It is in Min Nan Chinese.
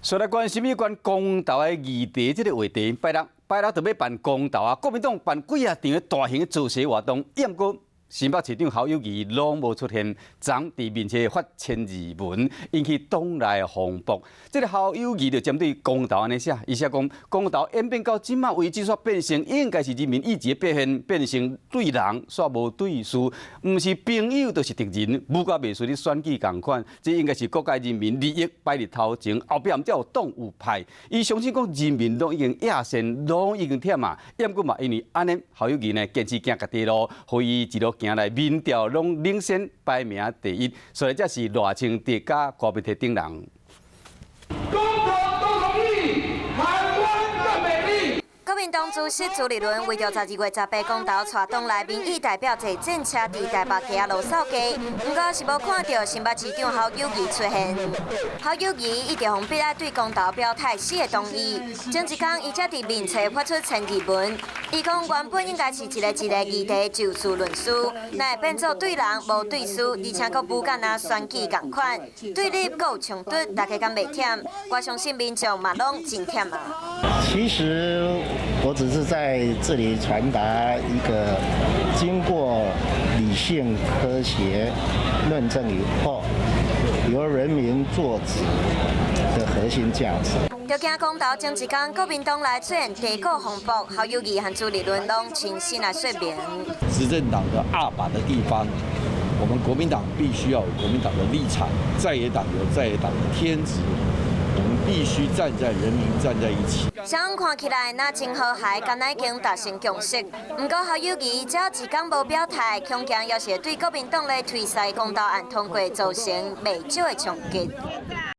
所來關心有關公投的議題，這個話題，拜六拜六就欲辦公投啊！國民黨辦幾仔場的大型的造勢活動，毋過新北市長侯友宜攏無出現，昨佇面冊發千字文，引起黨內風波。這個侯友宜就針對公投按呢寫，伊寫講公投演變到這馬為止，煞變成應該是人民意志的表現，變成對人煞無對事，毋是朋友就是敵人，武甲袂輸咧選舉仝款，這應該是國家人民利益擺佇頭前，後壁毋才有黨有派。伊相信講人民攏已經厭戰，攏已經忝啊，毋過嘛因為按呢，侯友宜呢堅持行家己路，予伊一路行來民調攏領先排名第一，所以這是賴清德佮柯文哲等人。公投都同意，台灣更美麗。國民黨主席朱立倫為著12月18公投，帶黨內民意代表坐戰車佇台北街仔路掃街，毋過是無看著新北市長侯友宜出現。侯友宜一直予人逼愛對公投表態四個同意，前一工伊才佇面冊發出千字文，伊講原本應該是一個一個議題就事論事，哪會變做對人無對事，而且閣武甲若選舉仝款，對立閣有衝突，大家敢袂忝？我相信民眾嘛攏真忝啊。其實我只是在這裡傳達一個經過理性科學論證以後，由人民做主的核心價值。就驚公投前一工，國民黨內出現地股風波，侯友宜和朱立倫攏親身來說明。執政黨的鴨霸的地方，我們國民黨必須要有國民黨的立場，在野黨有在野黨的天職。我們必須站在人民站在一起。雙方看起來若真和諧，敢若已經達成共識。毋過侯友宜只要一工無表態，恐驚也是對國民黨咧推西公投案通過造成袂少的衝擊。